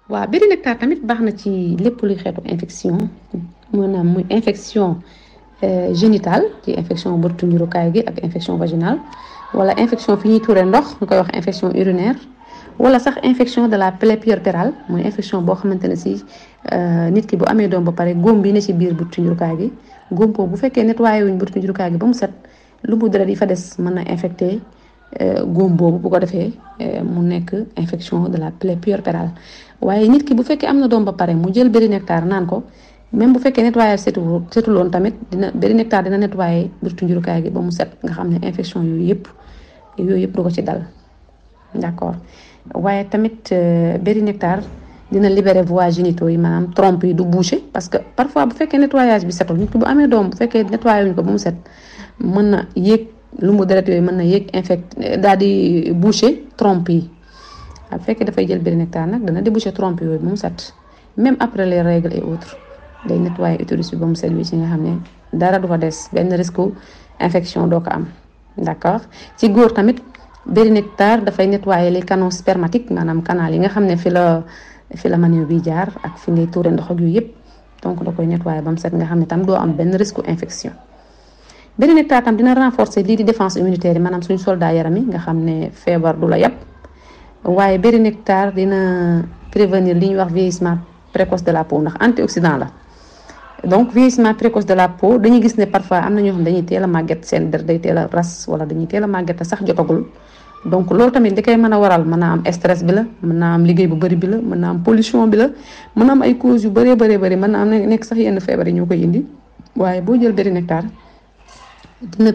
waaw beri nectar tamit baax na ci lépp luy xeetu infection maanaam muy infection génitale ci infection bëtu njurukaay gi ak infection vaginale wala infection fi ñuy tuure ndox ñu koy wax infection urinaire wala sax infection de la plaie puerpérale mooy infection boo xamante ne si nit ki bu amee doom ba pare góom bi ne ci biir bëtu njurukaay gi góom boobu bu fekkee nettoyé wuñ bëtu njurukaay gi ba mu set lu mu deret yi fa des mën na infecté góom boobu bu ko defee mu nekk infection de la plaie puerpérale waaye nit ki bu fekkee am na doom ba pare mu jël beri nectar naan ko même bu fekkee nettoyé setuloon tamit dina beri nectar dina nettoyé bëtu njurukaay gi ba mu set nga xam ne infection yooyu yëpp du ko ci dal d'accord waaye tamit beri nectar dina libérer voies génitaux yi maanaam trompe yi du boucher parce que parfois bu fekkee nettoyage bi setul nit ki bu amee doom bu fekkee nettoyé wuñ ko ba mu set mën na yéeg lu mu deret yooyu mën na yéeg daal di boucher trompe yi bu fekkee dafay jël beri nectar nag dana déboucher trompe yooyu ba mu set même après les règles et autres day nettoyer utérus bi ba mu set wi ci nga xam ne dara du fa des benn risque infection doo ko am d'accord ci góor tamit beri nectar dafay nettoyer les canaux spermatiques maanaam canal yi nga xam ne fi la manioc bi jaar ak fi ngay tuure ndox ak yooyu yëpp donc da koy nettoyer ba mu set nga xam ne tam doo am benn risque infection beri nectar tam dina renforcer lii di défense immunitaire yi maanaam suñu soldat yaram yi nga xam ne feebar du la yàpp waaye beri nectar dina prévenir li ñuy wax vieillissement précoce de la peau ndax antioxydant la donc vieillissement précoce de la peau dañuy gis ne parfois am na ñoo xam dañuy teel a màgget seen der day teel a ras wala dañuy teel a màgget te sax jotagul donc loolu tamit li koy mën a waral mën naa am stress bi la mën naa am liggéey bu bëri bi la mën naa am pollution bi la mën naa am ay causes yu bëree bëri mën naa am nekk sax yenn feebar yi ñoo koy indi waaye boo jël beri nectar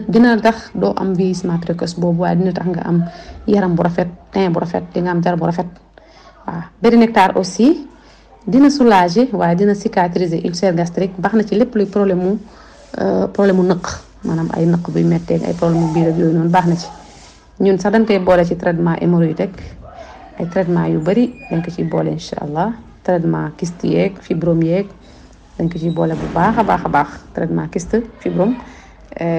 dina tax doo am vieillissement précoce boobu waaye dina tax nga am yaram bu rafet teint bu rafet di nga am der bu rafet waaw beri nectar aussi dina soulager waaye dina cicatriser ulcère gastrique baax na ci lépp luy problème mu nëq maanaam ay nëq buy mettee ay problème mu biir ak yooyu noonu baax na ci ñun sax dañ koy boole ci traitement hémorroïde ay traitement yu bari dañ ko ciy boole incha allah traitement kyste yeeg fibrome yeeg dañ ko ciy boole bu baax a baax traitement kyste fibrome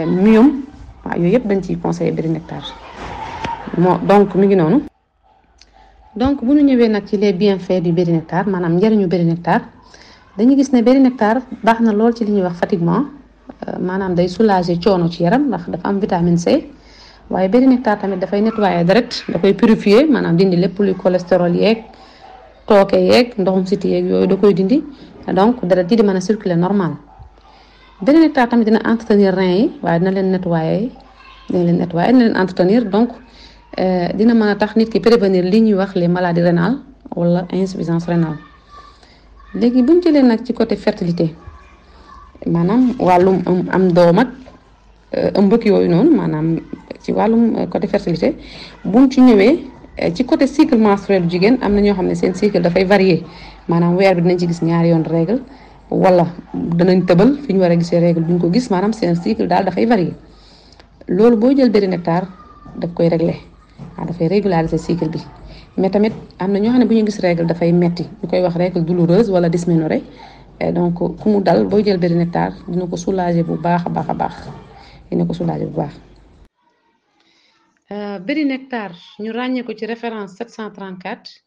myome waaw yooyu yëpp dañ ciy conseillé beri nectar donc mi ngi noonu. donc bu ñu ñëwee nag ci les bienfaits du beri nectar maanaam njëriñu beri nectar dañuy gis ne beri nectar baax na lool ci li ñuy wax fatiguement maanaam day soulager coono ci yaram ndax dafa am vitamine C waaye beri nectar tamit dafay nettoyer deret da koy purifier maanaam dindi lépp luy cholestérol yeeg tooke yeeg ndoxum siti yeeg yooyu da koy dindi donc deret ji di mën a circuler normal beri nectar tamit dina entretenir rein yi waaye dina leen entretenir donc dina mën a tax nit ki prévenir li ñuy wax les maladies rénales wala insuffisance rénale léegi buñ jëlee nag ci côté fertilité maanaam wàllum am doom ak ëmbëk yooyu noonu maanaam ci wàllum côté fertilité buñ ci ñëwee ci côté cycle menstruel bu jigéen am na ñoo xam ne seen cycle dafay varier maanaam weer bi dinañ ci gis ñaari yoon règle wala danañ tëbal fi ñu war a gisee règle duñ ko gis maanaam seen cycle daal dafay varier loolu boo jël beri nectar daf koy régler dafay régulariser cycle bi mais tamit am na ñoo xam ne bu ñu gis règle dafay metti ñu koy wax règle douloureuse wala dysménorrhée donc ku mu dal booy jël beri nectar dina ko soulager bu baax a baax dina ko soulager bu baax. beri nectar ñu ràññee ko ci référence 734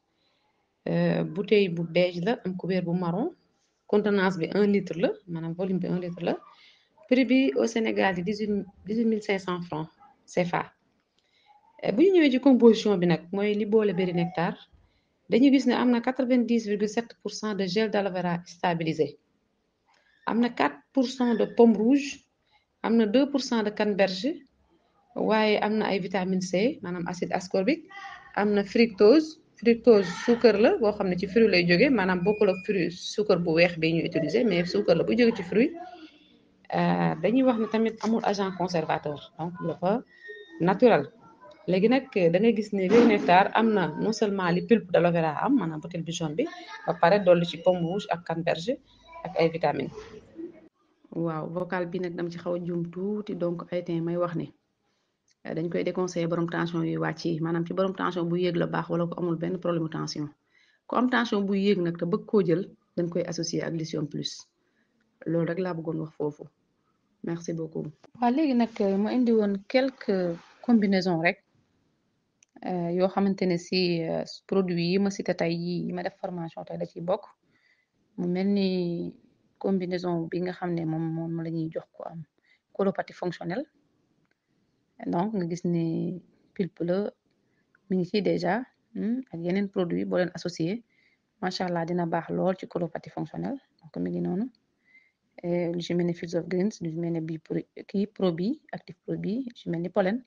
bouteille bu beige la am couvert bu marron contenance bi 1 litre la maanaam volume bi 1 litre la prix bi au Sénégal di 18 500 francs CFA. bu ñu ñëwee ci composition bi nag mooy li boole beri nectar dañu gis ne am na 90,7% de gel d'aloe vera stabilisé am na 4% de pomme rouge am na 2% de canneberge waaye am na ay vitamine C maanaam acide ascorbique am na fructose suukar la boo xam ne ci fruit lay jóge maanaam bokkul ak fruit suukar bu weex bi ñu utiliser mais suukar la bu jóge ci fruit dañuy wax ne tamit amul agent conservateur donc dafa naturel. léegi nag da ngay gis ne beri nectar am na non seulement li pulpe d'aloe vera am maanaam bouteille bi jaune bi ba pare dolli ci pomme rouge ak canneberge ak ay vitamines. waaw vocal bi nag dama ci xaw a juum tuuti donc ay temps may wax ne dañ koy déconseillé borom tension yuy wàcc yi maanaam ci borom tension bu yéeg la baax wala ko amul benn problème tension ku am tension bu yéeg nag te bëgg koo jël dañ koy associé ak lithium plus loolu rek laa bëggoon wax foofu merci beaucoup. waaw léegi nag ma indi woon quelques combinaisons rek. yoo xamante ne si produit yi ma cité tey yi ma def formation tey da ciy bokk mu mel ni combinaison bi nga xam ne moom la ñuy jox ko am colopathie fonctionnelle donc nga gis ne pulpe la mi ngi ci déjà ak yeneen produit boo leen associé macha allah dina baax lool ci colopathie fonctionnelle donc mi ngi noonu lu ci mel ni Fields of Greens lu ci mel ne bii kii Probi active Probi lu ci mel ni pollen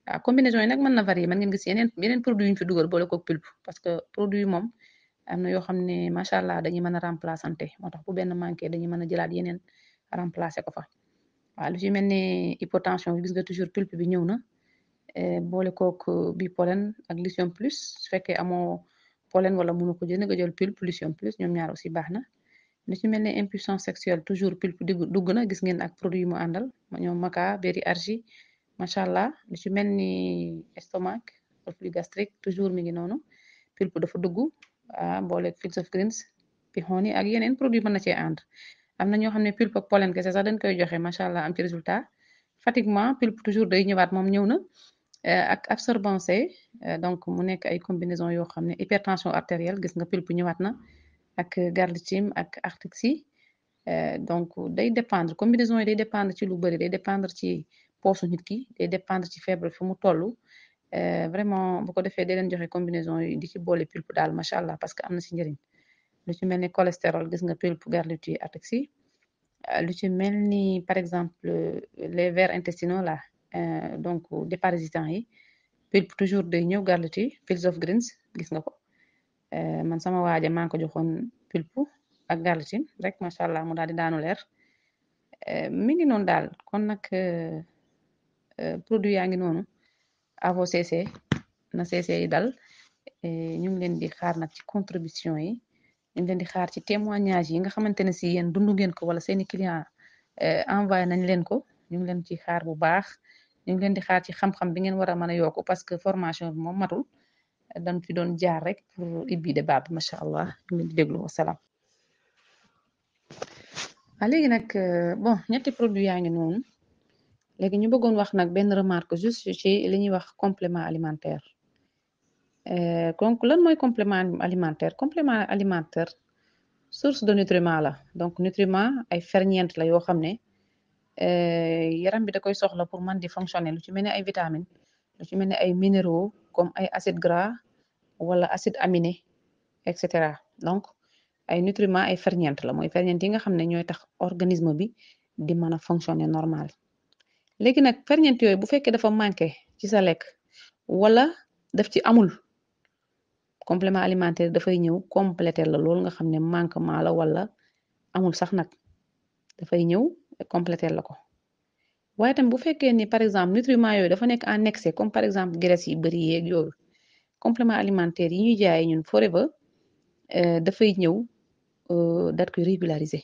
waaw combinaison yi nag mën na varier mën ngeen gis yeneen produit yu ñu fi dugal boole ko pulpe parce que produit moom am na yoo xam ne macha allah dañuy mën a remplaçante moo tax bu benn manqué dañuy mën a jëlaat yeneen remplacer ko fa waaw lu ci mel ni hypotension bi gis nga toujours pulpe bi ñëw na boole kook bi pollen ak lithium plus su fekkee amoo pollen wala mënu ko jënd nga jël pulpe lithium plus ñoom ñaar aussi baax na lu ci mel ne impuissance sexuelle toujours pulpe dugg na gis ngeen ak produit mu àndal ñoom maca berry argi macha allah lu ci mel ni estomac reflux gastrique toujours mi ngi noonu pulpe dafa dugg boole Fields of Greens bi xooni ak yeneen produit mën na cee ànd am na ñoo xam ne pulpe ak pollen kese sax dañ koy joxe macha allah am ci résultat fatiguement pulpe toujours day ñëwaat moom ñëw na ak absorbance donc mu nekk ay combinaison yoo xam ne hypertension artérielle gis nga pulpe ñëwaat na ak garlitim ak artixi donc day dépendre combinaison yi day dépendre ci lu bëri day dépendre ci poosu nit ki day dépendre ci feebar fi mu toll vraiment bu ko defee day leen joxe combinaison yi di ci boole pulpe daal macha allah parce que am na si njëriñ lu ci mel ni cholestérol gis nga pulpe garlitu artixi lu ci mel ni par exemple les vers intestinaux là donc déparasitants yi pulpe toujours day ñëw garlitu Fields of Greens gis nga ko man sama waaja maa ngi ko joxoon pulpe ak garlitin rek macha allah mu daal di daanu leer mi ngi noonu daal kon nag produit yaa ngi noonu avo cc na cc yi dal ñu ngi leen di xaar nag ci contribution yi ñu ngi leen di xaar ci témoignage yi nga xamante ne si yéen dundu ngeen ko wala seeni client envoyé nañ leen ko ñu ngi leen ci xaar bu baax ñu ngi leen di xaar ci xam-xam bi ngeen war a mën a yokku parce que formation bi moom matul dañ fi doon jaar rek pour ibbi débat bi macha allah ñu ngi di déglu wasalaam. léegi nag bon ñetti produit yaa ngi noonu léegi ñu bëggoon wax nag benn remarque juste ci li ñuy wax complément alimentaire donc lan mooy complément alimentaire source de nutriments la donc nutriments ay ferñeent la yoo xam ne yaram bi da koy soxla pour man di fonctionner lu ci mel ne ay vitamines lu ci mel ne ay minéraux comme ay acides gras wala acide aminé et cetera donc ay nutriments ay ferñeent la mooy ferñeent yi nga xam ne ñooy tax organisme bi di mën a fonctionner normal léegi nag ferñeent yooyu bu fekkee dafa manqué ci sa lekk wala daf ci amul complément alimentaire dafay ñëw compléter la loolu nga xam ne manquement la wala amul sax nag dafay ñëw compléter la ko waaye tamit bu fekkee ni par exemple nutriments yooyu dafa nekk en excès comme par exemple graisse yi bëri yeeg yooyu complément alimentaire yi ñuy jaay ñun forever dafay ñëw daat koy régulariser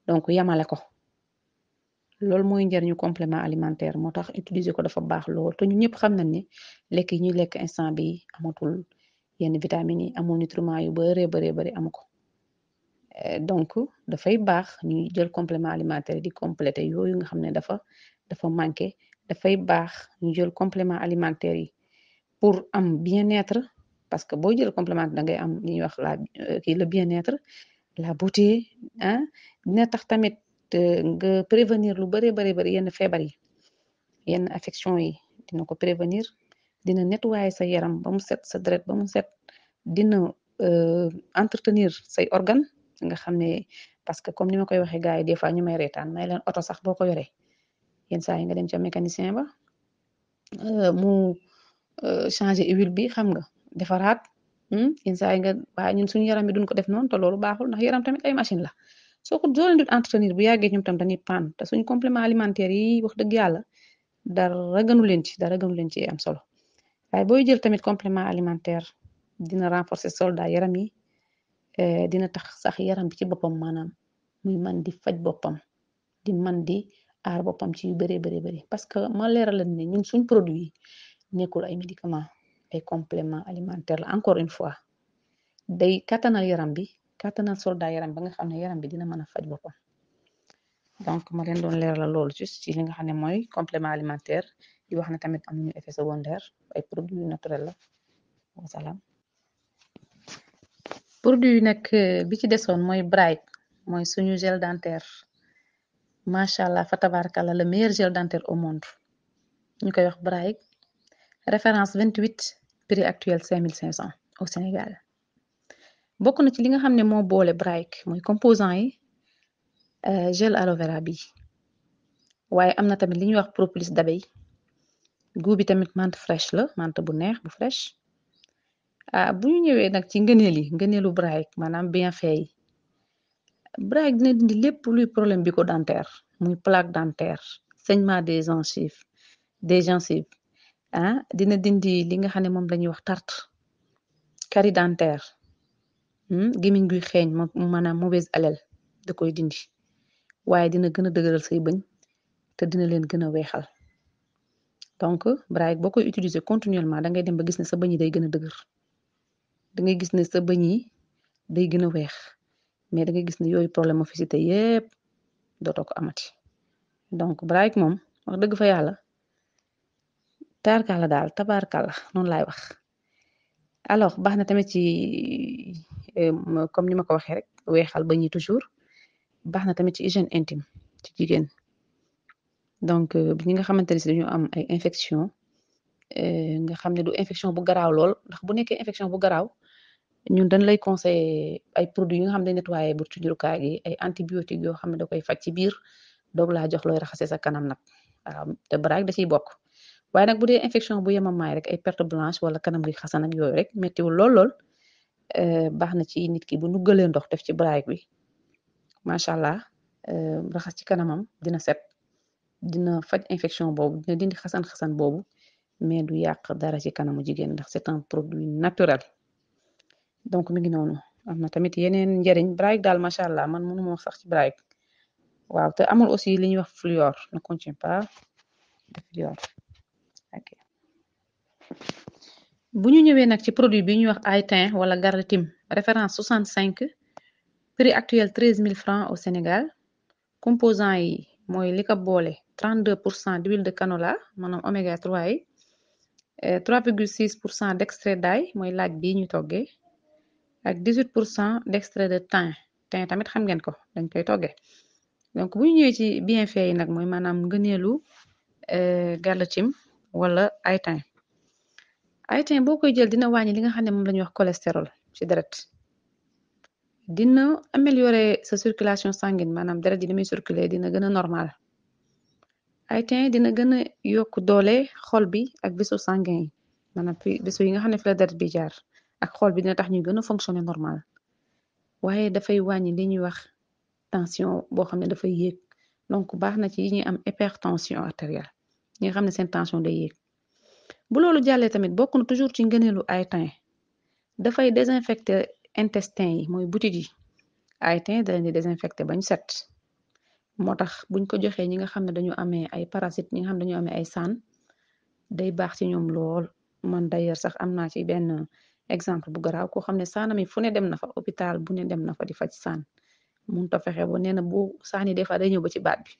donc yamale ko loolu mooy njariñu complément alimentaire moo tax utiliser ko dafa baax lool te ñun ñëpp xam nañ ne lekk yi ñuy lekk instant bi amatul yenn vitamines yi amul nutriments yu bëree bëri amu ko donc dafay baax ñuy jël complément alimentaire di compléter yooyu nga xam ne dafa manqué dafay baax ñu jël complément alimentaire yi pour am bien-être parce que boo jël complément da ngay am li ñuy wax le bien-être la beauté ah dina tax tamit nga prévenir lu bëri yenn feebar yi yenn affection yi dina ko prévenir dina nettoyer sa yaram ba mu set sa deret ba mu set dina entretenir say organe nga xam ne parce que comme ni ma koy waxee gars yi des fois ñu may reetaan may leen oto sax boo ko yoree yenn saa yi nga dem ca mécanicien ba mu changer huile bi xam nga defaraat yenn saa yi nga waaye ñun suñu yaram bi duñ ko def noonu te loolu baaxul ndax yaram tamit ay machine la soo leen dul entretenir bu yàggee ñoom tam dañuy panne te suñu complément alimentaire yi wax dëgg yàlla dara gënu leen ci am solo waaye booy jël tamit complément alimentaire dina renforcer soldat yaram yi dina tax sax yaram bi ci boppam maanaam muy man di faj boppam di man di aar boppam ci yu bëri parce que ma leeral leen ne ñun suñ produit yi nekkul ay médicament ay complément alimentaire la encore une fois day kattanal yaram bi kattanal soldat yaram ba nga xam ne yaram bi dina mën a faj boppam donc ma leen doon leeral loolu juste ci li nga xam ne mooy complément alimentaire di wax ne tamit amuñu effet secondaire ay produits naturels la wasalaam. produit yi nag bi ci desoon mooy Bright mooy suñu gel dentaire macha allah fa tabaarkalla le meilleur gel dentaire au monde ñu koy wax Bright référence 28 prix actuel 5500 au Sénégal. bokk na ci li nga xam ne moo boole Bright mooy composant yi gel aloe vera bi waaye am na tamit li ñuy wax propolis d'abeille goût bi tamit menthe fraîche la menthe bu neex bu fraîche bu ñu ñëwee nag ci ngëneelu Bright maanaam bienfait yi Bright dina dindi lépp luy problème bi ko dentaire muy plaque dentaire saignement des gencives dina dindi li nga xam ne moom lañuy wax tarte carie dentaire gémmiñ guy xeeñ maanaam mauvaise haleine da koy dindi waaye dina gën a dëgëral say bëñ te dina leen gën a weexal donc Bright boo koy utiliser continuellement da ngay dem ba gis ne sa bëñ yi day gën a dëgër da ngay gis ne sa bëñ yi day gën a weex mais da ngay gis ne yooyu problème moficité yépp dootoo ko amati donc Bright moom wax dëgg fa yàlla taarkalla daal tabaarkalla noonu laay wax alors baax na tamit ci comme ni ma ko waxee rek weexal bëñ yi toujours baax na tamit ci hygiène intime ci jigéen donc ñi nga xamante ne si dañoo am ay infection nga xam ne du infection bu garaaw lool ndax bu nekkee infection bu garaaw ñun dañ lay conseiller ay produits yi nga xam ne nettoyé bu tujurukaay gi ay antibiotiques yoo xam ne da koy faj ci biir doog laa jox looy raxase sa kanam nag waaw te Bright da ciy bokk waaye nag bu dee infection bu yemamaay rek ay perte blanche wala kanam gi xasan ak yooyu rek mettiwul lool baax na ci nit ki bu nuggalee ndox def ci Bright bi macha allah raxas ci kanamam dina set dina faj infection boobu dina dindi xasan boobu mais du yàq dara ci kanamu jigéen ndax c'est un produit naturel donc mi ngi noonu am na tamit yeneen njëriñ Bright daal macha allah man mënuma wax sax ci Bright waaw te amul aussi li ñuy wax fluor ne contient pas de fluor ok bu ñu ñëwee nag ci produit bi ñuy wax Aytin wala Garletim référence 65 prix actuel 13000 francs au Sénégal composant yi mooy li ko boole 32% d'huile de canola maanaam oméga 3 yi 3,6% d'extrait d'ail mooy laaj bii ñu toggee ak 18% d'extrait de thym tamit xam ngeen ko dañ koy toggee donc bu ñu ñëwee ci bienfait yi nag mooy maanaam ngëneelu Garletim wala Aytin boo koy jël dina wàññi li nga xam ne moom la ñuy wax cholestérol ci deret dina améliorer sa circulation sanguine maanaam deret ji ni muy circuler dina gën a normal Aytin dina gën a yokk doole xol bi ak vaisseau sanguin yi maanaam vaisseau yi nga xam ne fi la deret bi jaar ak xol bi dina tax ñu gën a fonctionner normal waaye dafay wàññi li ñuy wax tension boo xam ne dafay yéeg donc baax na ci yi ñuy am hypertension artérielle ñi nga xam ne seen tension day yéeg bu loolu jàllee tamit bokk na toujours ci ngëneelu Aytin dafay désinfecter intestin yi mooy butit yi Aytin da leen di désinfecter bañ set moo tax buñ ko joxee ñi nga xam ne dañu amee ay parasites ñi nga xam ne dañu amee ay saan day baax ci ñoom lool man d'ailleurs sax am naa ci benn exemple bu garaaw koo xam ne saanam yi fu ne dem na fa hôpital bu ne dem na fa di faj saan mun ta fexe ba nee na bu saani des fois day ñëw ba ci baat bi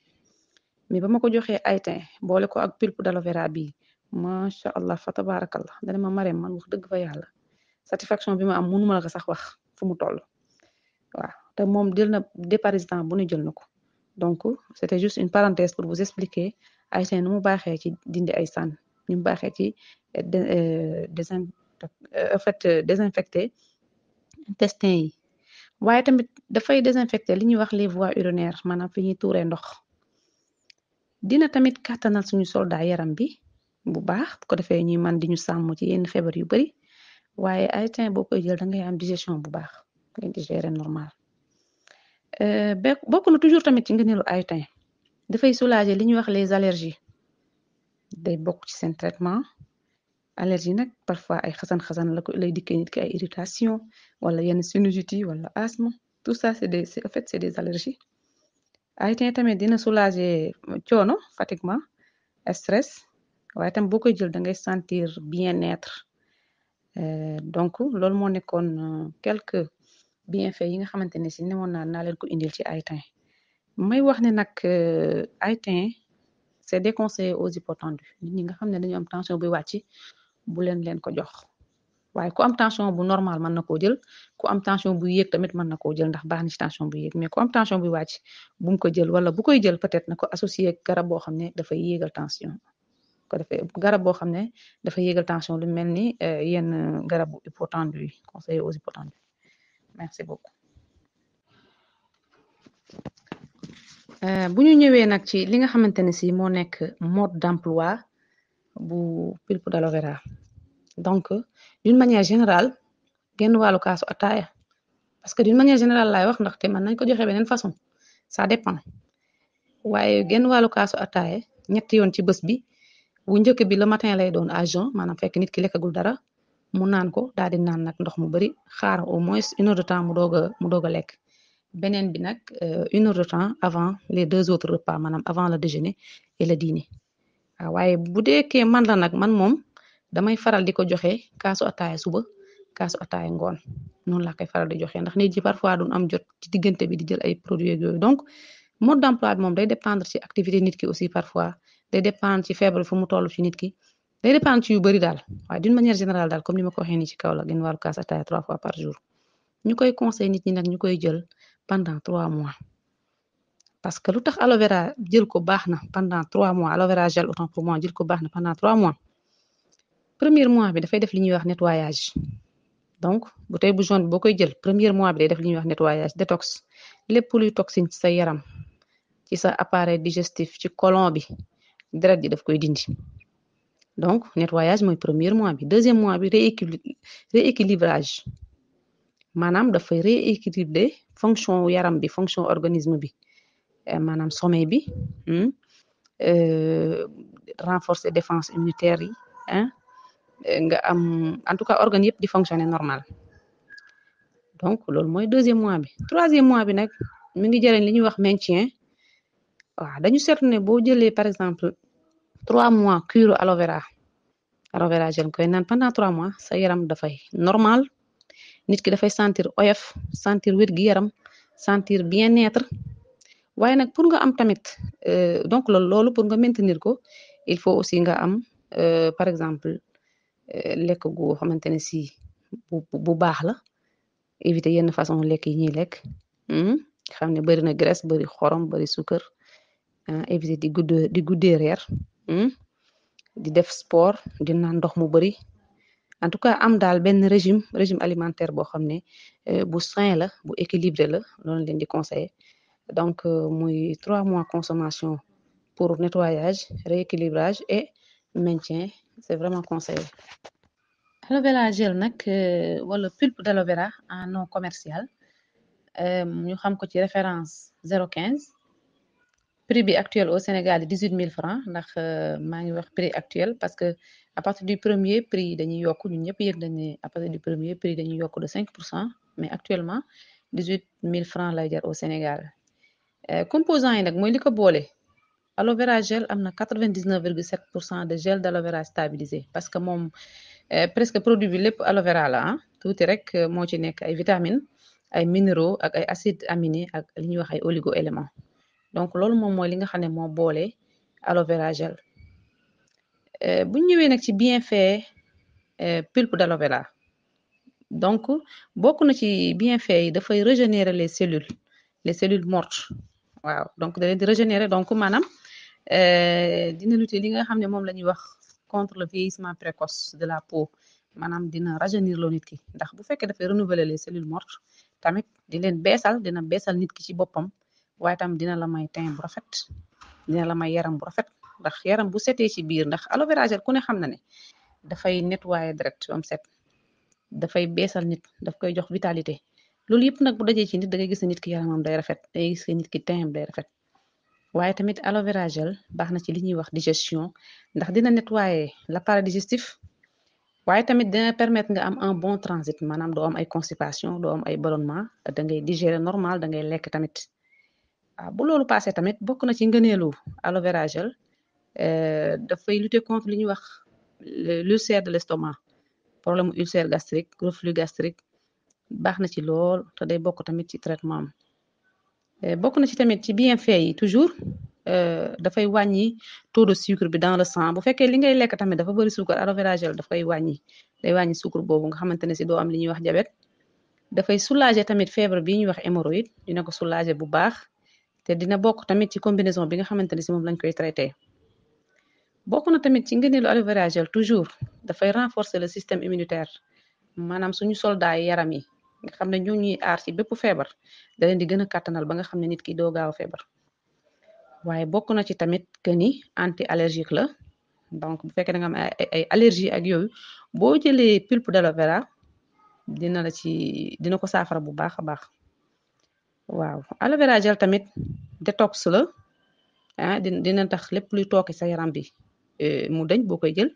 mais ba ma ko joxee Aytin boole ko ak pulpe d'aloe vera bii macha allah fa tabarakallah dana ma mareem man wax dëgg fa yàlla satisfaction bi ma am mënuma la ko sax wax fu mu toll waaw te moom jël na déparasitant bu ne jël na ko donc c'était juste une parenthèse pour vous expliquer Aytin nu mu baaxee ci dindi ay saan ñu mu baaxee ci désinfecter intestin yi waaye tamit dafay désinfecter li ñuy wax les voies urinaires maanaam fi ñuy tuuree ndox dina tamit kàttanal suñu soldat yaram bi bu baax bu ko defee ñuy man di ñu sàmm ci yenn feebar yu bari waaye Aytin boo koy jël da ngay am digestion bu baax ngay digérer normal bokk na toujours tamit ci ngëneelu Aytin dafay soulager li ñuy wax les allergies day bokk ci seen traitement allergie nag parfois ay xasan-xasan la ko lay dikkee nit ki ay irritation wala yenn sinusite yi wala asthme tout ça c'est des allergies Aytin tamit dina soulager coono fatiguement stress waaye tam boo koy jël da ngay sentir bien-être donc loolu moo nekkoon quelques bienfaits yi nga xamante ne si newoon naa leen ko indil ci Aytin may wax ne nag Aytin c'est déconseillé aux hypotendus nit ñi nga xam ne dañu am tension buy wàcc bu leen ko jox waaye ku am tension bu normal mën na koo jël ku am tension bu yéeg tamit mën na koo jël ndax baax na ci tension bu yéeg mais ku am tension bu wàcc bu mu ko jël wala bu koy jël peut-être na ko associé ak garab boo xam ne dafay yéegal tension ko defee garab boo xam ne dafay yéegal tension lu mel ni yenn garabu hypotendu yi conseillé aux hypotendus merci beaucoup. bu ñu ñëwee nag ci li nga xamante ne si moo nekk mode d'emploi bu pulpe d'aloe vera donc d'une manière générale genn wàllu kaasu ataaya parce que d'une manière générale laay wax ndaxte man nañ ko joxe beneen façon ça dépend waaye genn wàllu kaasu ataaya ñetti yoon ci bés bi bu njëkk bi le matin lay doon à jeun maanaam fekk nit ki lekkagul dara mu naan ko daal di naan nag ndox mu bari xaar au moins 1 heure de temps mu doog a lekk beneen bi nag 1 heure de temps avant les 2 autres repas maanaam avant le déjeuner et le dîner waaw waaye bu deekee man la nag man moom damay faral di ko joxe kaasu ataaya suba kaasu ataaya ngoon noonu laa koy faral di joxe ndax nit yi parfois duñ am jot ci diggante bi di jël ay produits yooyu donc mode d'emploi bi moom day dépendre ci activité nit ki aussi parfois day dépendre ci feebar fu mu toll ci nit ki day dépendre ci yu bari daal waaye d'une manière générale daal comme ni ma ko waxee nii ci kaw la genn wàllu kaas ataaya 3 fois par jour ñu koy conseil nit ñi nag ñu koy jël pendant 3 mois parce que lu tax aloe vera jël ko baax na pendant 3 mois aloe vera gel autant pour moi jël ko baax na pendant 3 mois premier mois bi dafay def li ñuy wax nettoyage donc bouteille bu jaune bi boo koy jël premier mois bi day def li ñuy wax nettoyage détox lépp luy toxine ci sa yaram ci sa appareil digestif ci côlon bi deret ji daf koy dindi donc nettoyage mooy premier mois bi deuxième mois bi rééquilibrage maanaam dafay rééquilibrer fonction yaram bi fonction organisme bi maanaam sommeil bi renforcer défense immunitaire yi nga am en tout cas organes yëpp di fonctionner normal donc loolu mooy deuxième mois bi troisième mois bi nag mi ngi jëriñ li ñuy wax maintien waaw dañu seetlu ne boo jëlee par exemple 3 mois cure aloe vera gel koy naan pendant 3 mois sa yaram dafay normal nit ki dafay sentir oyof sentir wér gi yaram sentir bien-être waaye nag pour nga am tamit donc loolu pour nga maintenir ko il faut aussi nga am par exemple lekk gu xamante ne si bu baax la éviter yenn façon lekk yi ñuy lekk xam ne bari na graisse bari xorom bari suukar éviter di guddee reer di def sport di naan ndox mu bari en tout cas am daal benn régime alimentaire boo xam ne bu sain la bu équilibré la loolu leen di conseiller donc muy 3 mois consommation pour nettoyage rééquilibrage et maintien c'est vraiment conseillé. Aloe vera gel nag wala pulpe d'aloe vera en non commercial ñu xam ko ci référence 0,15 prix bi actuel au Sénégal 18 000 francs ndax maa ngi wax prix actuel parce que à partir du premier prix dañuy yokk ñun ñëpp yëg nañ ne à partir du premier prix dañuy yokk de 5% mais actuellement 18 000 francs lay jar au Sénégal composants yi nag mooy li ko boole aloe vera gel am na 99,7% de gel d'aloe vera stabilisé parce que moom presque produit bi lépp aloe vera la tuuti rek moo ci nekk ay vitamines ay minéraux ak ay acides aminés ak li ñuy wax ay oligo-éléments donc loolu moom mooy li nga xam ne moo boole aloe vera gel bu ñëwee nag ci bienfait pulpe d'aloe vera donc bokk na ci bienfait yi dafay régénérer les cellules mortes waaw donc da leen di régénérer donc maanaam dina lutter li nga xam ne moom la ñuy wax contre le vieillissement précoce de la peau maanaam dina rajeunir loo nit ki ndax bu fekkee dafay renouveler les cellules mortes tamit di leen dina beesal nit ki ci boppam waaye tam dina la may teint bu rafet dina la may yaram bu rafet ndax yaram bu setee ci biir ndax aloe vera gel ku ne xam na ne dafay nettoyer deret ba mu set dafay beesal nit daf koy jox vitalité loolu yëpp nag bu dajee ci nit da ngay gis ne nit ki yaramam day rafet da ngay gis ne nit ki teint day rafet waaye tamit aloe vera gel baax na ci li ñuy wax digestion ndax dina nettoyer l'appareil digestif waaye tamit dina permettre nga am un bon transit maanaam doo am ay constipation doo am ay ballonnement da ngay digérer normal da ngay lekk tamit waaw bu loolu passé tamit bokk na ci ngëneelu aloe vera gel dafay lutter contre li ñuy wax l'ulcère de l'estomac problème ulcère gastrique reflux gastrique baax na ci lool te day bokk tamit ci traitement am bokk na ci tamit ci bienfait yi toujours dafay wàññi taux de sucre bi dans le sang bu fekkee li ngay lekk tamit dafa bëri sucre aloe vera gel daf koy wàññi day wàññi sucre boobu nga xamante ne si doo am li ñuy wax diabète dafay soulager tamit feebar bii ñuy wax hémorroïde dina ko soulager bu baax te dina bokk tamit ci combinaison bi nga xamante ne si moom lañ koy traité bokk na tamit ci ngëneelu aloe vera gel toujours dafay renforcer le système immunitaire maanaam suñu soldat yi yaram yi nga xam ne ñoo ñuy aar ci bépp feebar da leen di gën a kàttanal ba nga xam ne nit ki doo gaaw feebar waaye bokk na ci tamit que ni anti allergique la donc bu fekkee da nga am ay allergie ak yooyu boo jëlee pulpe d'aloe vera dina ko saafara bu baax a baax waaw aloe vera gel tamit détox la dina tax lépp luy tooke sa yaram bi mu dañ boo koy jël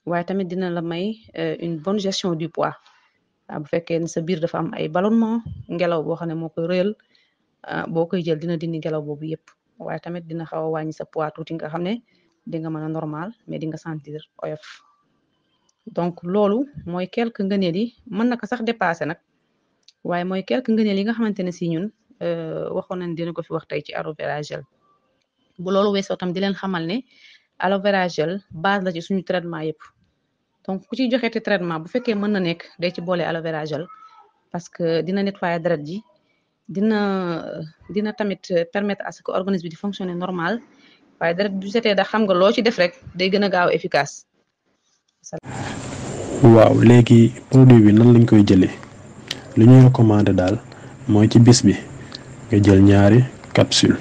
waaye tamit dina la may une bonne gestion du poids bu fekkee ne sa biir dafa am ay ballonnement ngelaw boo xam ne moo koy réyal boo koy jël dina dindi ngelaw boobu yépp waaye tamit dina xaw a wàññi sa poids tuuti nga xam ne di nga mën a normal mais di nga sentir oyof donc loolu mooy quelque ngëneel yi mën na ko sax dépasser nag waaye mooy quelque ngëneel yi nga xamante ne si ñun waxoon nañ dina ko fi wax tey ci aloe vera gel bu loolu weesoo tam di leen xamal ne aloe vera gel base la ci suñu traitement yépp donc ku ciy joxeeti traitement bu fekkee mën na nekk day ci boole aloe vera gel parce que dina nettoyer deret ji dina tamit permettre à ce que organisme bi di fonctionner normal waaye deret bu setee da xam nga loo ci def rek day gën a gaaw efficace. waaw léegi produit bi nan lañ koy jëlee li ñuy recommander daal mooy ci bis bi nga jël ñaari capsule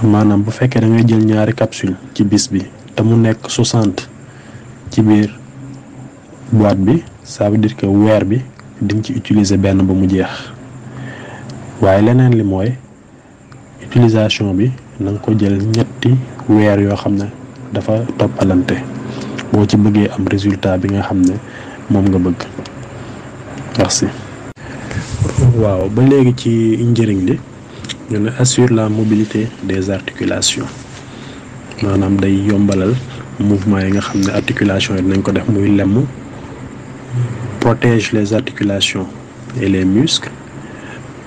maanaam bu fekkee da ngay jël ñaari capsule ci bis bi te mu nekk 60 ci biir boîte bi ça veut dire que weer bi di nga ci utiliser benn ba mu jeex waaye leneen li mooy utilisation bi na nga ko jël ñetti weer yoo xam ne dafa toppalante boo ci bëggee am résultat bi nga xam ne moom nga bëgg. merci. waaw ba léegi ci njëriñ li ñu ne assure la mobilité des articulations maanaam day yombalal mouvement yi nga xam ne articulation yi dinañ ko def muy lemm protège les articulations et les muscles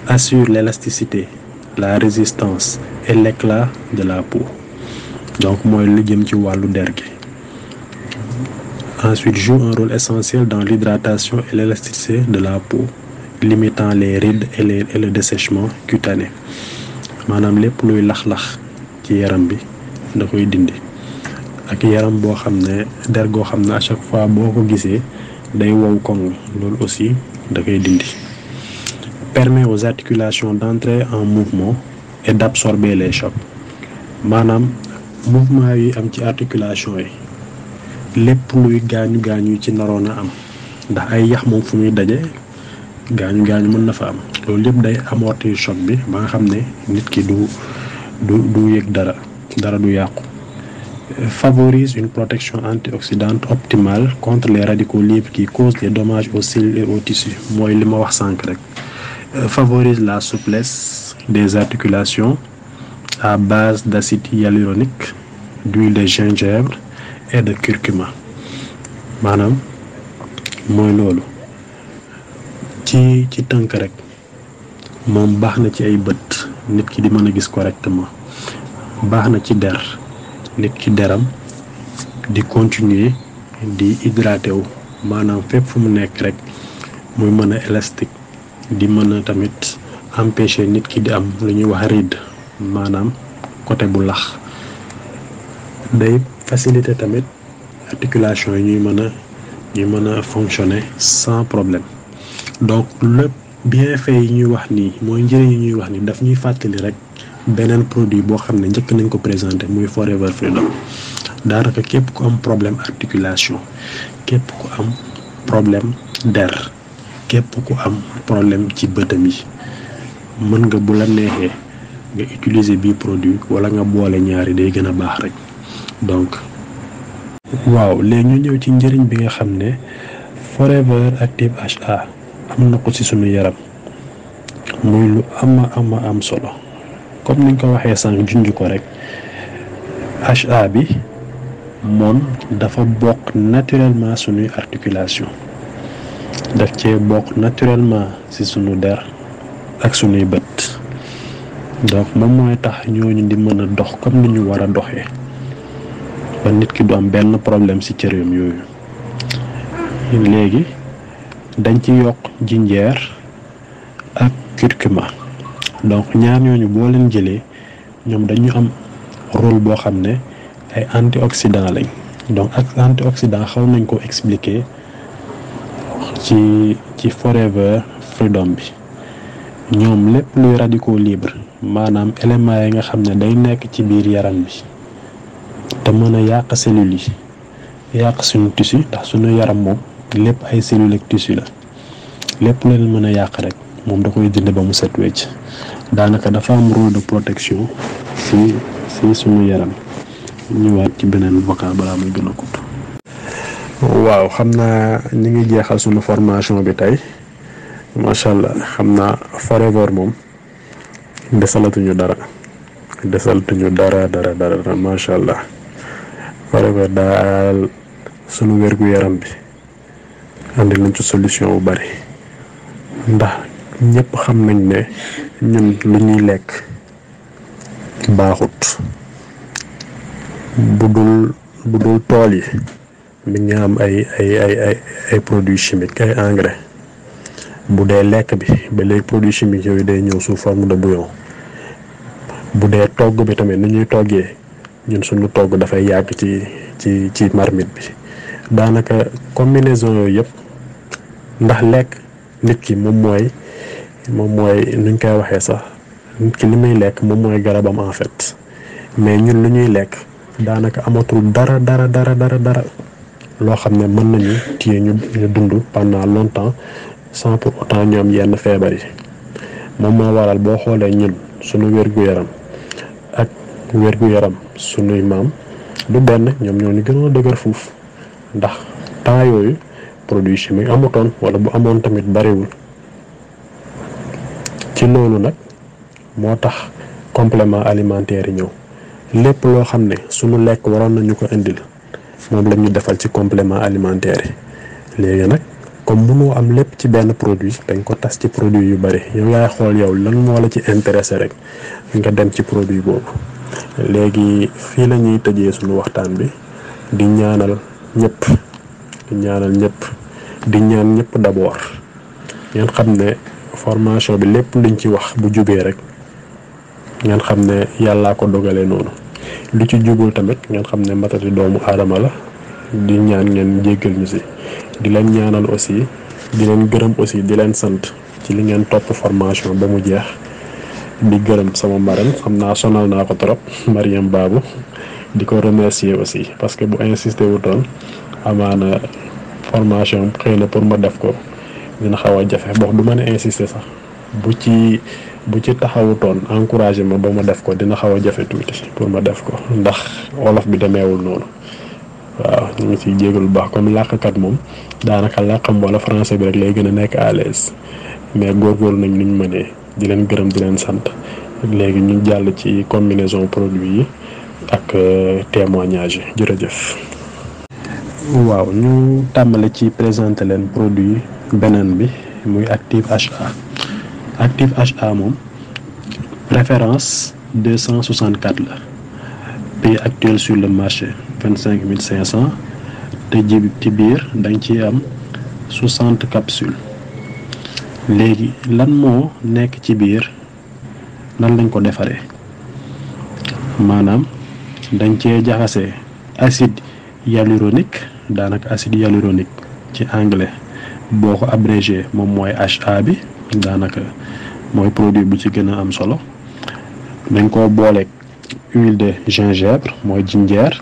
assure l'élasticité la résistance et l'éclat de la peau donc mooy lu jëm ci wàllu der gi. Ensuite joue un rôle essentiel dans l'hydratation et l'élasticité de la peau limitant les rides et le dessèchement cutané maanaam lépp luy lax-lax ci yaram bi da koy dindi ak yaram boo xam ne der goo xam ne à chaque fois boo ko gisee day wow koŋ loolu aussi da koy dindi. Permet aux articulations d'entrer en mouvement et d'absorber les chocs maanaam mouvement yi am ci articulation yi lépp luy gaañu ci naroon a am ndax ay yax moom fu muy daje gaañu mën na fa am loolu lépp day amortir choc bi ba nga xam ne nit ki du yëg dara du yàqu. Favorise une protection antioxydante optimale contre les radicaux libres qui causent des dommages aux cellules et aux tissus mooy li ma wax sànq rek. Favorise la souplesse des articulations à base d'acide hyaluronique, d'huile de gingembre et de curcuma maanaam mooy loolu ci tënk rek moom baax na ci ay bët nit ki di mën a gis correctement baax na ci der nit ki deram di continuer di hydraté wu maanaam fépp fu mu nekk rek muy mën a élastique di mën a tamit empêcher nit ki di am lu ñuy wax ride maanaam côté bu lax day faciliter tamit articulation yi ñuy mën a fonctionner sans problème donc lépp bienfait yi ñuy wax nii mooy njëriñ yi ñuy wax nii daf ñuy fàttali rek beneen produit boo xam ne njëkk nañ ko présenter muy Forever Freedom daanaka képp ku am problème articulation képp ku am problème der képp ku am problème ci bëtam yi mën nga bu la neexee nga utiliser bii produit wala nga boole ñaari day gën a baax rek donc waaw léegi ñu ñëw ci njëriñ bi nga xam ne Forever Active HA am na ko ci sunu yaram muy lu am solo comme niñ ko waxee sànq junj ko rek HA bi moom dafa bokk naturellement sunuy articulation daf cee bokk naturellement ci sunu der ak sunuy bët donc moom mooy tax ñooñu di mën a dox comme ni ñu war a doxee ba nit ki du am benn problème ci cëram yooyu. léegi dañ ci yokk jinjeer ak curcuma donc ñaar ñooñu boo leen jëlee ñoom dañu am rôle boo xam ne ay antioxydant lañ. donc ak antioxydant xaw nañ ko expliquer ci Forever Freedom bi. ñoom lépp luy radicaux libres maanaam éléments yi nga xam ne day nekk ci biir yaram bi te mën a yàq cellules yi yàq suñu tissu ndax suñu yaram moom lépp ay cellules ak tissu la lépp lu leen mën a yàq rek moom da koy dindi ba mu set wecc daanaka dafa am rôle de protection ci suñu yaram. ñëwaat ci beneen vocal balaa muy gën a gudd. waaw xam naa ñu ngi jeexal suñu formation bi tey macha allah xam naa Forever moom desalatuñu dara macha allah Forever daal sunu wér-gu-yaram bi andi nañ ci solution bu bari ndax ñëpp xam nañ ne ñun lu ñuy lekk baaxut bu dul tool yi mi ngi am ay produits chimiques ay engrais. bu dee lekk bi ba léegi produits chimiques yooyu day ñëw sous forme de bouillon bu dee togg bi tamit ni ñuy toggee ñun suñu togg dafay yàgg ci marmite bi daanaka combinaison yooyu yëpp ndax lekk nit ki moom mooy nuñ koy waxee sax nit ki li muy lekk moom mooy garabam en fait mais ñun lu ñuy lekk daanaka amatul dara loo xam ne mën nañu téye ñu dund pendant longtemps sans pour autant ñu am yenn feebar yi moom moo waral boo xoolee ñun suñu wér-gu-yaram ak wér-gu-yaram suñuy maam du benn ñoom ñoo ñu gënoon a dëgër fuuf ndax temps yooyu produit chimique amutoon wala bu amoon tamit bariwul ci loolu nag moo tax complément alimentaire yi ñëw lépp loo xam ne suñu lekk waroon nañu ko indil moom la ñu defal ci complément alimentaire yi léegi nag comme mënoo am lépp ci benn produit dañ ko tas ci produit yu bari yow yaay xool yow lan moo la ci intéressé rek nga dem ci produit boobu. léegi fii la ñuy tëjee suñu waxtaan bi di ñaanal ñëpp di ñaan ñëpp d'abord ngeen xam ne formation bi lépp luñ ci wax bu jubee rek ngeen xam ne yàllaa ko dogalee noonu lu ci jubul tamit ngeen xam ne matati doomu aadama la di ñaan ngeen jéggal ñu si di leen ñaanal aussi di leen gërëm aussi di leen sant ci li ngeen topp formation ba mu jeex di gërëm sama marraine xam naa sonal naa ko trop Mariam Babou di ko remercier aussi parce que bu insisté wutoon amaana formation xëy na pour ma def ko dina xaw a jafe box du mën a insister sax bu ci taxawutoon encouragé ma ba ma def ko dina xaw a jafe tuuti pour ma def ko ndax wolof bi demeewul noonu waaw ñu ngi ciy jégalu baax comme làkkat moom daanaka làkkam wala français bi rek lay gën a nekk à l'aise mais góorgóorlu nañ nuñ mënee di leen gërëm di leen sant léegi ñu jàll ci combinaison produit yi ak témoignage yi jërëjëf. waaw ñu tàmbale ci présenter leen produit beneen bi muy Active HA. Active HA moom référence 264 la prix actuel sur le marché 25 500 te ci biir dañ ci am 60 capsules léegi lan moo nekk ci biir nan lañ ko defaree maanaam dañ cee jaxase acide hyaluronique daanaka acide hyaluronique ci anglais boo ko abrégé moom mooy HA bi daanaka mooy produit bu ci gën a am solo dañ koo booleeg huile de gingembre mooy jinjeer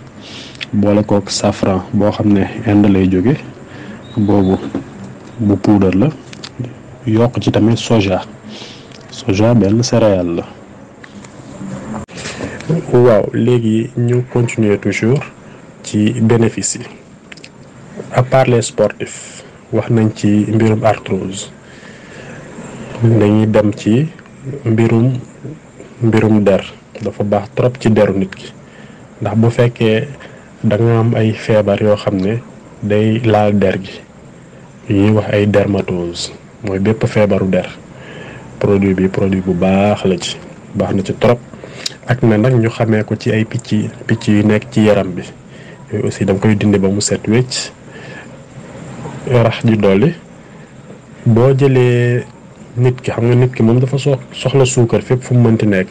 boole kook safran boo xam ne Inde lay jóge boobu bu poudre la yokk ci tamit soja benn céréale la. waaw léegi ñu continuer toujours ci bénéfice yi à part les sportifs wax nañ ci mbirum arthrose dañuy dem ci mbirum der dafa baax trop ci deru nit ki ndax bu fekkee da nga am ay feebar yoo xam ne day laal der gi ñuy wax ay dermatose mooy bépp feebaru der produit bu baax la ci baax na ci trop. ak na nag ñu xamee ko ci ay picc yu nekk ci yaram bi yooyu aussi danga koy dindi ba mu set wecc. rax ji dolli boo jëlee nit ki xam nga nit ki moom dafa soxla suukar fépp fu mu mënti nekk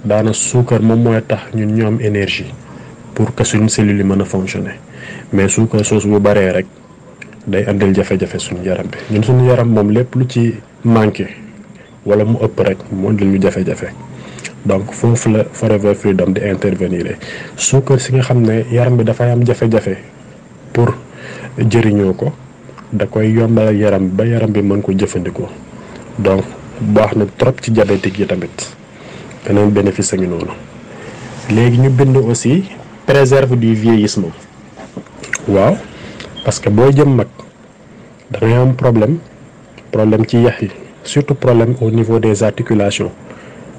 daana suukar moom mooy tax ñun ñu am énergie pour que suñu cellules yi mën a fonctionner mais suukar soosu bu baree rek day andil jafe-jafe suñu yaram bi ñun suñu yaram moom lépp lu ci manqué wala mu ëpp rek mu andil ñu jafe-jafe donc foofu la Forever Freedom di intervenir suukar si nga xam ne yaram bi dafay am jafe-jafe pour jëriñoo ko da koy yombal yaram ba yaram bi mën ko jëfandikoo donc baax na trop ci diabétique yi tamit beneen bénéfice a ngi noonu. léegi ñu bind aussi préserve du vieillissement waaw parce que boo jëm mag da ngay am problème ci yax yi surtout problème au niveau des articulations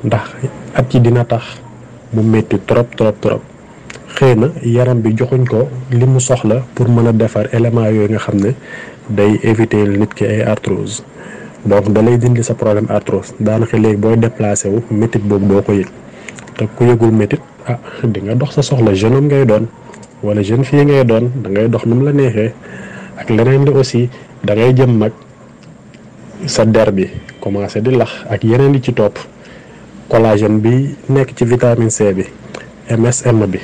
ndax at yi dina tax mu métti trop xëy na yaram bi joxuñ ko li mu soxla pour mën a defar élément yooyu nga xam ne day éviter nit ki ay arthrose donc da lay dindi sa problème arthrose daanaka léegi booy déplacé wu métit boobu doo ko yëg te ku yëgul métit di nga dox sa soxla jeune homme ngay doon wala jeune fille ngay doon da ngay dox nu mu la neexee ak leneen li aussi da ngay jëm mag sa der bi commencé di lax ak yeneen yi ci topp collagène bi nekk ci vitamine C bi MSM bi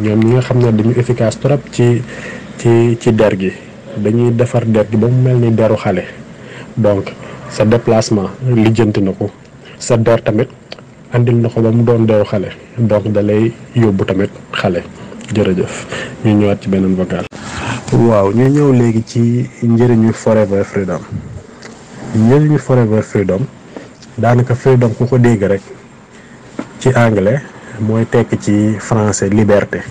ñoom ñi nga xam ne dañu efficace trop ci der gi dañuy defar der gi ba mu mel ni deru xale donc sa déplacement lijjanti na ko sa der tamit andil na ko ba mu doon deru xale donc da lay yóbbu tamit xale jërëjëf ñu ñëwaat ci beneen vocal. waaw ñu ñëw léegi ci njëriñu Forever Freedom daanaka freedom ku ko dégg rek ci anglais mooy tekki ci français liberté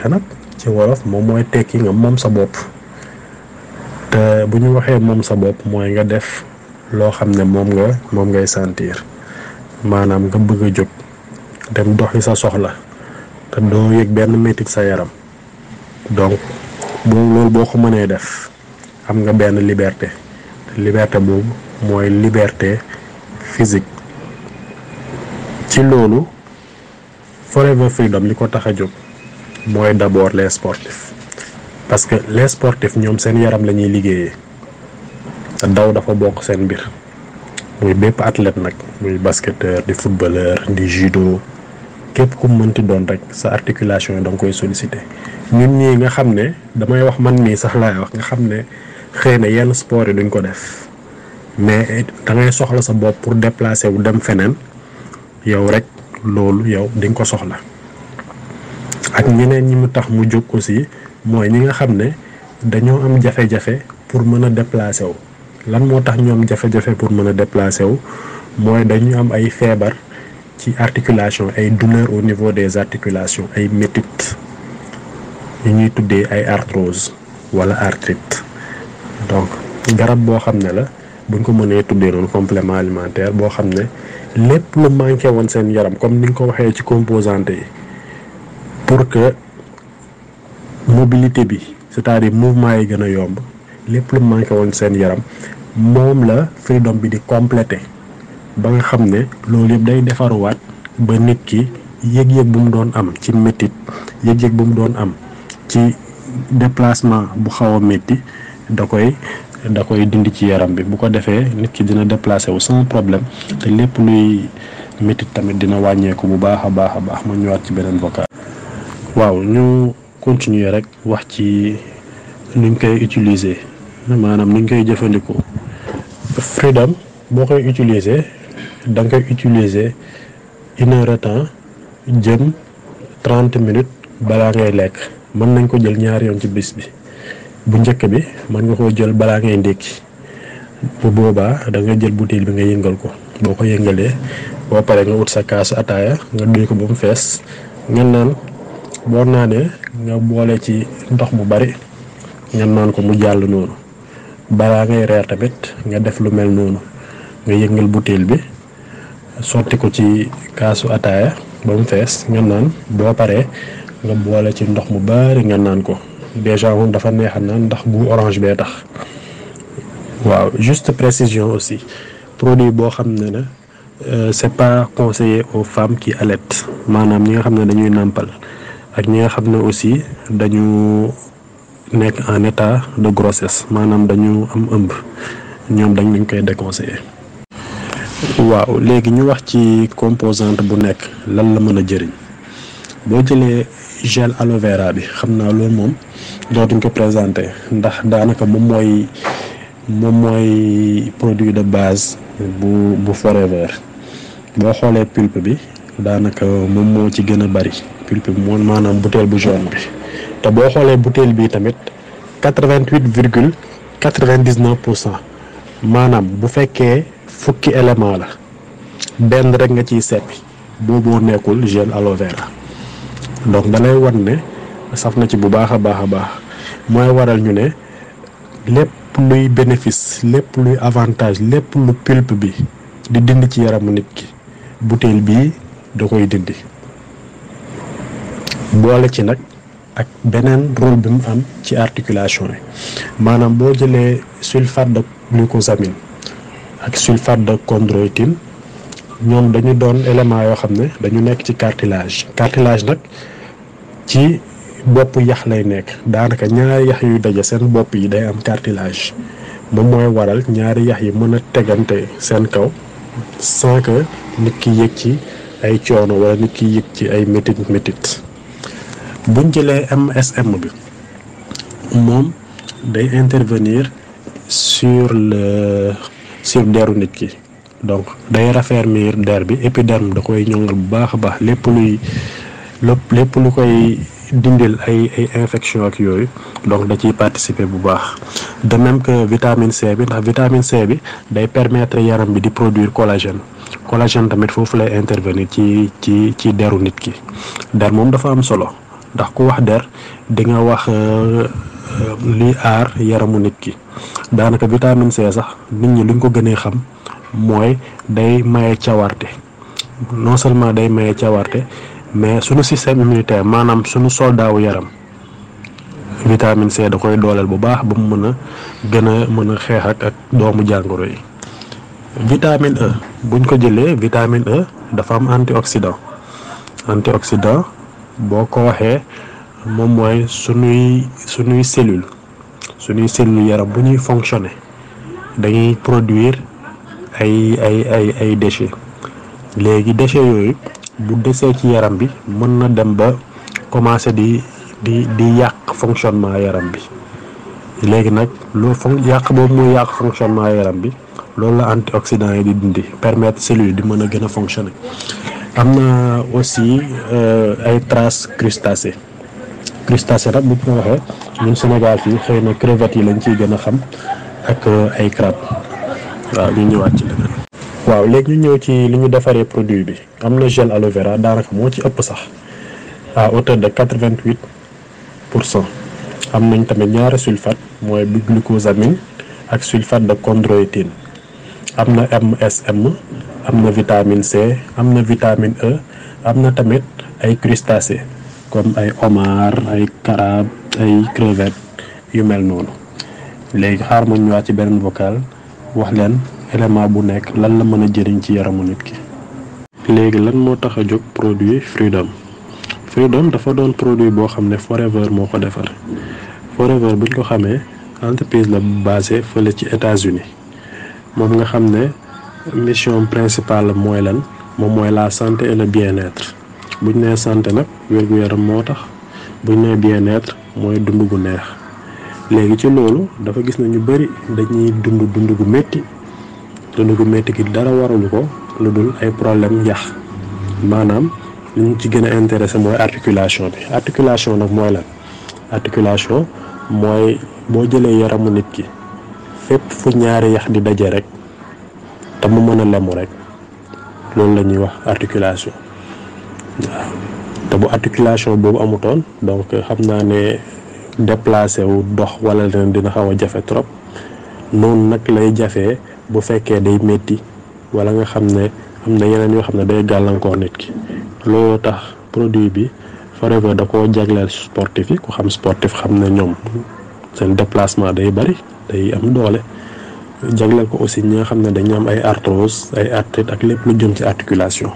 nag ci wolof moom mooy tekki nga moom sa bopp te bu ñu waxee moom sa bopp mooy nga def loo xam ne moom ngay sentir maanaam nga bëgg a jóg dem doxi sa soxla te doo yëg benn métit sa yaram donc loolu boo ko mënee def am nga benn liberté boobu mooy liberté physique. ci loolu Forever Freedom li ko tax a jóg mooy d'abord les sportifs parce que les sportifs ñoom seen yaram la ñuy liggéeyee te daw dafa bokk seen mbir muy bépp athlète nag muy basketteur di footballeur di judo képp ku mënti doon rek sa articulation yi da nga koy solliciter. ñun ñii nga xam ne damay wax man nii sax laay wax nga xam ne xëy na yenn sport yi duñ ko def mais da ngay soxla sa bopp pour déplacer wu dem feneen yow rek loolu yow di nga ko soxla. ak ñeneen ñi mu tax mu jóg aussi mooy ñi nga xam ne dañoo am jafe-jafe pour mën a déplacer wu. lan moo tax ñoom jafe-jafe pour mën a déplacer wu mooy dañu am ay feebar ci articulation ay douleur au niveau des articulations ay métit yi ñuy tuddee ay arthrose wala arthrite. donc garab boo xam ne la buñ ko mënee tuddee noonu complément alimentaire boo xam ne lépp lu manqué woon seen yaram comme ni nga ko waxee ci composante yi pour que mobilité bi c'est-à-dire mouvement yi gën a yomb lépp lu manqué woon seen yaram moom la Freedom bi di complété ba nga xam ne loolu yëpp day defaruwaat ba nit ki yëg-yëg bu mu doon am ci métit yëg-yëg bu mu doon am ci déplacement bu xaw a métti da koy dindi ci yaram bi bu ko defee nit ki dina déplacé wu sans problème te lépp luy métit tamit dina wàññeeku bu baax a baax ma ñëwaat ci beneen vocal. waaw ñu continuer rek wax ci nuñ koy utiliser maanaam nuñ koy jëfandikoo. Freedom boo koy utiliser da nga koy utiliser 1 heure de temps jëm 30 minutes balaa ngay lekk mën nañ ko jël ñaari yoon ci bis bi. bu njëkk bi mën nga koo jël balaa ngay ndékki bu boobaa da nga jël bouteille bi nga yëngal ko boo ko yëngalee boo paree nga ut sa kaasu ataaya nga duy ko ba mu fees nga naan boo naanee nga boole ci ndox mu bari nga naan ko mu jàll noonu balaa ngay reer tamit nga def lu mel noonu nga yëngal bouteille bi sotti ko ci kaasu ataaya ba mu fees nga naan boo paree nga boole ci ndox mu bari nga naan ko. déjà moom dafa neex a naan ndax goût orange bee tax waaw juste précision aussi produit boo xam ne c'est pas conseillé aux femmes qui allaitent maanaam ñi nga xam ne dañuy nàmpal ak ñi nga xam ne aussi dañu nekk en état de grossesse maanaam dañu am ëmb ñoom dañ lañ koy déconseiller. waaw léegi ñu wax ci composante bu nekk lan la mën a jëriñ boo jëlee gel aloe vera bi xam naa loolu moom dootuñ ko présenté ndax daanaka moom mooy produit de base bu Forever boo xoolee pulpe bi daanaka moom moo ci gën a bari pulpe bi moom maanaam bouteille bu jaune bi te boo xoolee bouteille bi tamit 88,99% maanaam bu fekkee fukki élément la benn rek nga ciy seppi booboo nekkul gel aloe vera donc da lay wan ne saf na ci bu baax a baax a baax mooy waral ñu ne lépp luy bénéfice lépp luy avantage lépp lu pulpe bi di dindi ci yaramu nit ki bouteille bii da koy dindi boole ci nag ak beneen rôle bi mu am ci articulation yi maanaam boo jëlee sulfate de glucosamine ak sulfate de chondroïtine ñoom dañu doon élément yoo xam ne dañu nekk ci cartilage nag ci bopp yax lay nekk daanaka ñaari yax yuy daje seen bopp yi day am cartilage moom mooy waral ñaari yax yi mën a tegante seen kaw sans que nit ki yëg ci ay coono wala nit ki yëg ci ay métit buñ jëlee MSM bi moom day intervenir sur deru nit ki donc day raffermir der bi épiderme da koy ñongal bu baax a baax lépp lu koy dindil ay infection ak yooyu donc da ciy participer bu baax de même que vitamine C bi ndax vitamine C bi day permettre yaram bi di produire collagène tamit foofu lay intervenir ci deru nit ki der moom dafa am solo ndax ku wax der di nga wax liy aar yaramu nit ki daanaka vitamine C sax nit ñi luñ ko gënee xam mooy day maye cawarte non seulement day maye cawarte mais sunu système immunitaire maanaam sunu soldaawu yaram vitamine C da koy dooleel bu baax ba mu mën a xeex ak doomu jàngoro yi. vitamine E buñ ko jëlee vitamine E dafa am antioxydant boo ko waxee moom mooy sunuy cellule yaram bu ñuy fonctionner dañuy produire ay déchets léegi déchets yooyu bu desee ci yaram bi mën na dem ba commencer di yàq fonctionnement yaram bi léegi nag loolu yàq boobu muy yàq fonctionnement yaram bi loolu la antioxydant yi di dindi permettre cellules di mën a gën a fonctionner. am na aussi ay traces crustacés nag bu ñu ko waxee ñun Sénégal fii xëy na crevettes yi lañ ciy gën a xam ak ay crabe waaw ñu ñëwaat ci leneen. waaw léegi ñu ñëw ci li ñu defaree produit bi am na gel aloe vera daanaka moo ci ëpp sax à hauteur de 88%. am nañ tamit ñaari sulfate mooy bu glucosamine ak sulfate de chondroïtine am na MSM am na vitamine C am na vitamine E am na tamit ay crustacés comme ay homard ay crabe ay crevettes yu mel noonu léegi xaar ma ñëwaat ci beneen vocal wax leen élément bu nekk lan la mën a jëriñ ci yaramu nit ki. léegi lan moo tax a jóg produit Freedom dafa doon produit boo xam ne Forever moo ko defar Forever buñ ko xamee entreprise la basée fële ci États-Unis moom nga xam ne mission principale mooy lan moom mooy la santé et le bien-être buñ nee santé nag wér-gu-yaram moo tax buñ nee bien-être mooy dund gu neex léegi ci loolu dafa gis na ñu bari dañuy dund gu métti gi dara waralu ko lu dul ay problème yax maanaam li ñu ci gën a intéressé mooy articulation bi articulation nag mooy lan articulation mooy boo jëlee yaramu nit ki fépp fu ñaari yax di daje rek te mu mën a lemu rek loolu la ñuy wax articulation waaw te bu articulation boobu amutoon donc xam naa ne déplacé wu dox wala leen dina xaw a jafe trop noonu nag lay jafee bu fekkee day métti wala nga xam ne am na yeneen yoo xam ne day gàllankoor nit ki loolu tax produit bi Forever da koo jagleel sportif yi ku xam sportif xam ne ñoom seen déplacement day bari day am doole jagleel ko aussi ñi nga xam ne dañu am ay arthrose ay arthrite ak lépp lu jëm ci articulation.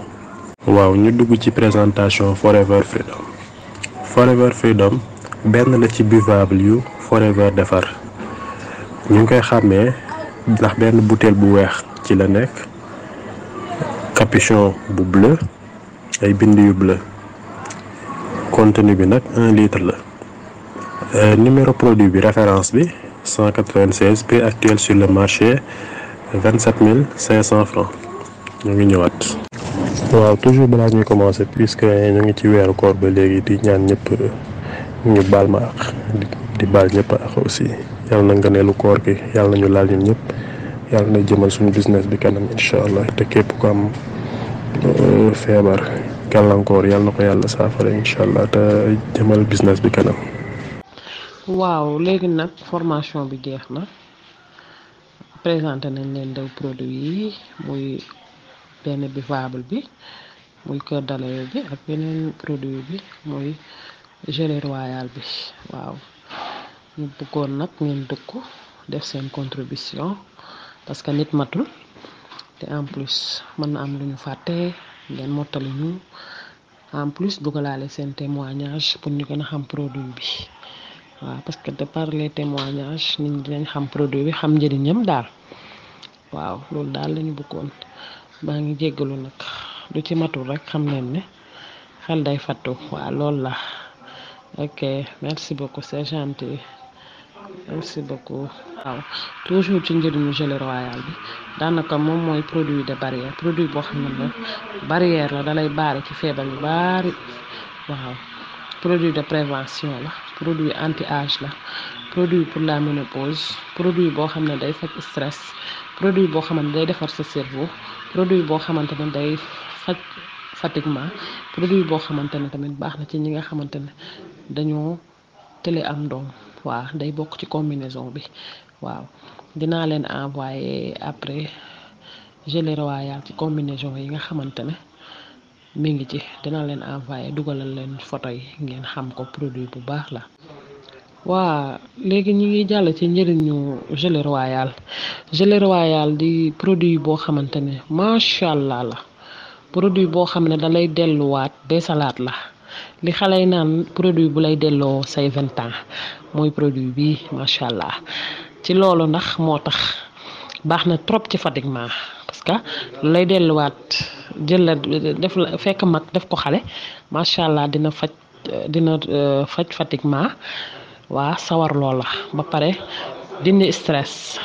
waaw ñu dugg ci présentation Forever Freedom. Forever Freedom benn la ci buvable yu Forever defar ñu ngi koy xàmmee ndax benn bouteille bu weex ci la nekk, capuchon bu bleu, ay bind yu bleu. Contenu bi nag 1 litre la. Numéro produit bi référence bi 196, prix actuel sur le marché 27 500 francs. ñu ngi ñëwaat. waaw toujours balaa ñuy commencer puisque ñu ngi ci weeru koor ba léegi di ñaan ñëpp ñu baal ma ak di baal ñëpp ak aussi yàlla na nga neelu koor gi yàlla nañu laal ñun ñëpp yàlla na jëmal suñu business bi kanam incha allah te képp ko am feebar gàllankoor yàlla na ko yàlla saafara incha allah te jëmal business bi kanam. waaw léegi nag formation bi jeex na présenté nañ leen dew produit yi muy benn buvable bi muy Cœur d'Aloe bi ak beneen produit bi muy gelée royale bi. waaw ñu bëggoon nag ngeen dëkku def seen contribution parce que nit matul te en plus mën na am lu ñu fàtte ngeen mottali ñu en plus dugalaale seen témoignage pour ñu gën a xam produit bi. waaw parce que de par les témoignages nit ñi dinañ xam produit bi xam njëriñam daal. waaw loolu daal lañu bëggoon maa ngi jéggalu nag du ci matul rek xam leen ne xel day fattu. waaw loolu la. ok merci beaucoup c'est gentil merci beaucoup. waaw toujours ci njëriñu gelée royale bi daanaka moom mooy produit de barrière produit boo xam ne barrière la dalay baare ci feebar yu bari. waaw produit de prévention la, produit anti-âge la, produit pour la ménopause, produit boo xam ne day faj stress, produit boo xamante ne day defar sa cerveau, produit boo xamante ne day faj fatiguement, produit boo xamante ne tamit baax na ci ñi nga xamante ne dañoo télé am doom. waaw day bokk ci combinaison bi. waaw dinaa leen envoyer après gelée royale ci combinaison yi nga xamante ne mi ngi ci dina leen envoyer dugalal leen photo yi ngeen xam ko produit bu baax la. waa léegi ñi ngi jàll ci njëriñu gelée royale. gelée royale di produit boo xamante ne macha allah la, produit boo xam ne da lay delluwaat desalaat la li xale yi naan produit bu lay delloo say 20 ans mooy produit bi macha allah. ci loolu ndax moo tax baax na trop ci fatiguement parce que lu lay delluwaat jël la def la fekk mag def ko xale macha allah dina faj fatiguement. waa sawar loola ba pare dindi stress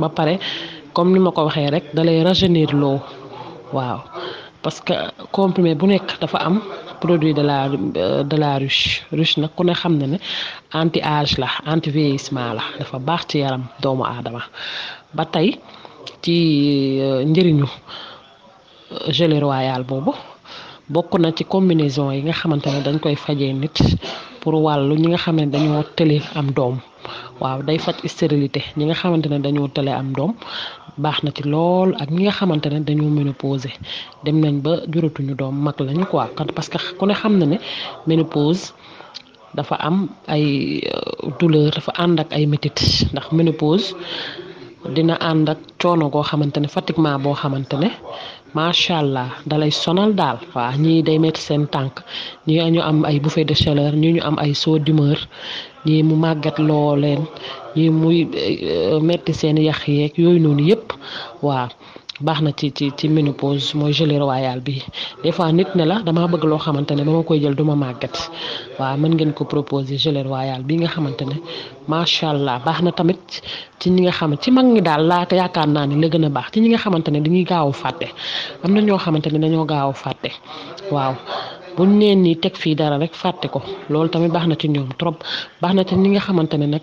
ba pare comme ni ma ko waxee rek dalay rajeunir loo. waaw parce que comprimé bu nekk dafa am produit de la ruche nag ku ne xam na ne anti âge la, anti vieillissement la, dafa baax ci yaram doomu aadama. ba tey ci njëriñu gelée royale boobu bokk na ci combinaison yi nga xamante ne dañ koy fajee nit pour wàllu ñi nga xam ne dañoo tële am doom. waaw day faj stérilité ñi nga xamante ne dañoo tële am doom baax na ci lool, ak ñi nga xamante ne dañoo ménopause dem nañ ba juratuñu doom mag lañu quoi parce que ku ne xam na ne ménopause dafa am ay douleur, dafa ànd ak ay métit ndax ménopause dina ànd ak coono goo xamante ne fatiguement boo xamante ne macha allah dalay sonal daal. waaw ñii day metti seen tànk, ñii ñu am ay bouffée de chaleur, ñii ñu am ay saut d'humeur, ñii mu màggat loo leen, ñii muy metti seen yax yeeg yooyu noonu yëpp. waaw baax na ci ménopause mooy gelée royale bi. des fois nit ne la dama bëgg loo xamante ne ba ma koy jël duma màggat. waaw mën ngeen ko proposer gelée royale bi nga xamante ne macha allah baax na tamit ci ñi nga xam ci mag ñi daal laa yaakaar naa ne la gën a baax ci ñi nga xamante ne dañuy gaaw a fàtte. am na ñoo xamante ne dañoo gaaw a fàtte. waaw buñ neen ni teg fii dara rek fàtte ko loolu tamit baax na ci ñoom trop. baax na ci ñi nga xamante ne nag